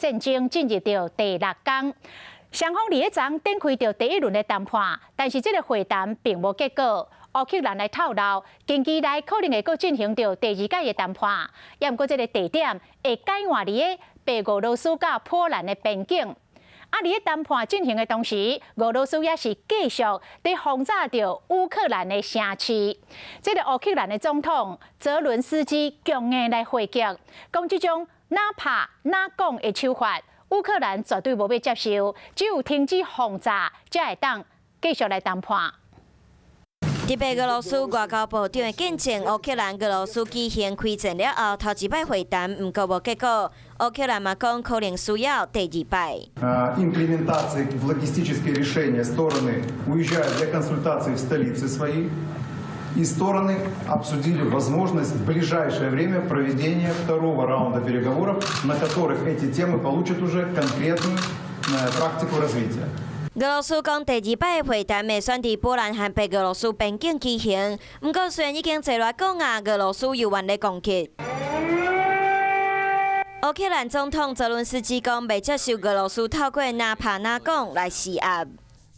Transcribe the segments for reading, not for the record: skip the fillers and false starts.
戰爭進入著第六工。雙方佇咧昨昏展開著第一輪的談判，但是這个會談並無結果。烏克蘭來透露，近期內可能會閣進行著第二擺的談判，也毋過這个地點會改換佇咧白俄羅斯佮波蘭的邊境。啊！佇咧談判進行的同時，俄羅斯也是繼續佇轟炸著烏克蘭的城市。這个烏克蘭的總統澤倫斯基強硬來回擊，講這種哪拍哪講的手法，烏克蘭絕對無欲接受，只有停止轟炸，才會當繼續來談判。佇白俄羅斯外交部長的見證，烏克蘭俄羅斯舉行開戰了後，頭一擺會談，毋過無結果。烏克蘭嘛講可能需要第二擺。 Имплементации в логистические решения стороны уезжают для консультаций в столицы свои. И стороны обсудили возможность в ближайшее время проведения второго раунда переговоров, на которых эти темы получат уже конкретную практику развития. 俄羅斯講第二擺會談會選佇波蘭和白俄羅斯邊境舉行，毋過雖然已經坐來講啊，俄羅斯猶原咧攻擊。烏克蘭總統澤倫斯基講，袂接受俄羅斯透過哪拍哪講來施壓。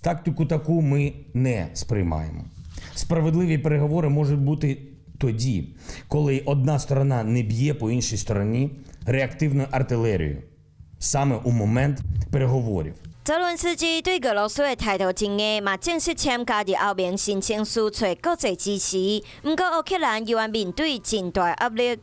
Тактику таку ми не сприймаємо. Справедливі переговори можуть бути тоді, коли одна сторона не б'є по іншій стороні реактивною артилерією, саме у момент переговорів. 澤倫斯基對俄羅斯的態度真硬，嘛正式簽加入歐盟申請書，揣國際支持。毋過烏克蘭猶原面對真大壓力。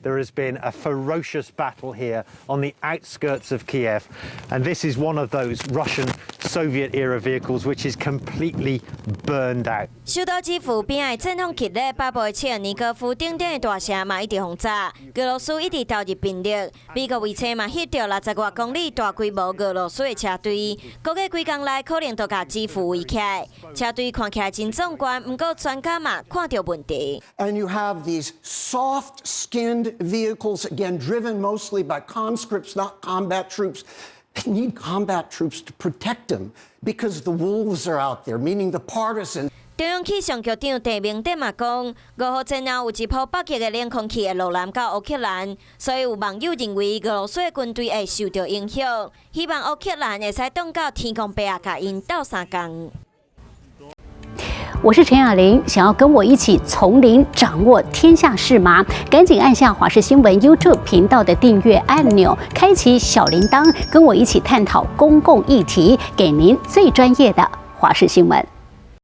There has been a ferocious battle here on the outskirts of Kiev, and this is one of those Russian Soviet era vehicles which is completely burned out. 首都基輔邊仔的戰況激烈，北部的切爾尼戈夫等等的大城嘛一直轟炸，俄羅斯一直投入兵力，美國衛星嘛翕著60外公里大規模俄羅斯的車隊，估計幾工內可能就共基輔圍起來。車隊看起來真壯觀，毋過專家嘛看著問題。 And you have these soft-skinned vehicles, again, driven mostly by conscripts, not combat troops. They need combat troops to protect them because the wolves are out there, meaning the partisans. 中央氣象局長鄭明典嘛講，5號前後有一波北極的冷空氣會落南到烏克蘭，所以有網友認為俄羅斯的軍隊會受著影響，希望烏克蘭會使擋到天公伯仔共𪜶鬥相共。我是陳雅玲，想要跟我一起從零掌握天下事嗎？趕緊按下華視新聞 YouTube 頻道的訂閱按鈕，開啟小鈴鐺，跟我一起探討公共議題，給您最專業的華視新聞。